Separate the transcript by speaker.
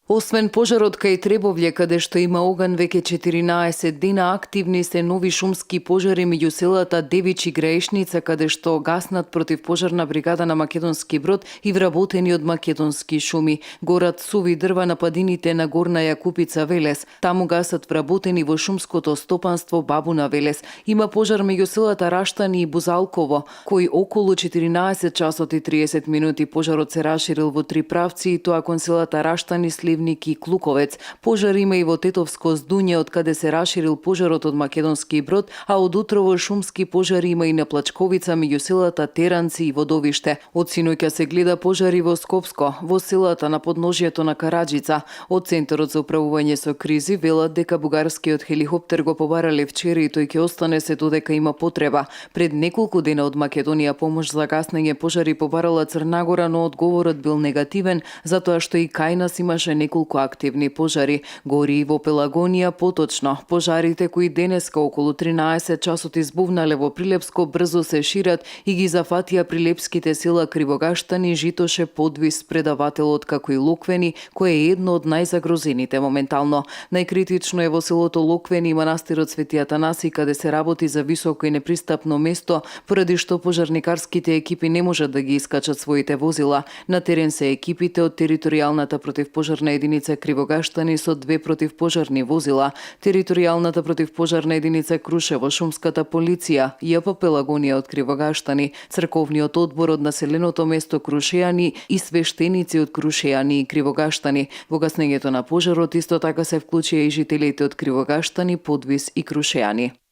Speaker 1: Освен пожарот кај Требовле, каде што има оган веќе 14 дена, активни се нови шумски пожари меѓу селата Девич и Граешница, каде што гаснат противпожарна бригада на Македонски брод и вработени од Македонски шуми. Горат суви дрва на падините на Горна Јакупица Велес. Таму гасат вработени во шумското стопанство Бабуна Велес. Има пожар меѓу селата Раштани и Бузалково, кој околу 14 часот и 30 минути пожарот се раширил во три правци, и тоа кон селата Раштани, Сливник и Клуковец. Пожар има и во Тетовско Здуње, од каде се раширил пожарот од Македонски брод, а од утрово шумски пожари има и на Плачковица меѓу селата Теранци и Водовиште. Од синоќа се гледа пожари во Скопско, во селата на подножјето на Караџица. Од Центарот за управување со кризи велат дека бугарскиот хеликоптер го побарале вчера и тој ќе остане се додека има потреба. Пред неколку дена од Македонија помош за гаснење пожари побарала Црнагора, но одговорот бил негативен, затоа што и кај нас имаше неколку активни пожари. Гори и во Пелагонија поточно. Пожарите кои денеска околу 13 часот избувнале во Прилепско брзо се шират и ги зафатија прилепските села Кривогаштани, Житоше, Подвис, Предавателот, како и Локвени, кој е едно од најзагрозените моментално. Најкритично е во селото Локвени и манастирот Свети Атанаси, каде се работи за високо и непристапно место, поради што пожарникарските екипи не можат да ги искачат своите возила. На терен се екипите од територијалната противпожарна единица Кривогаштани со 2 противпожарни возила, територијалната противпожарна единица Крушево, шумската полиција, ЈП Пелагонија од Кривогаштани, црковниот одбор од населеното место Крушејани и свештеници од Крушејани и Кривогаштани. Во гаснењето на пожарот исто така се вклучија и жителите од Кривогаштани, Подвис и Крушејани.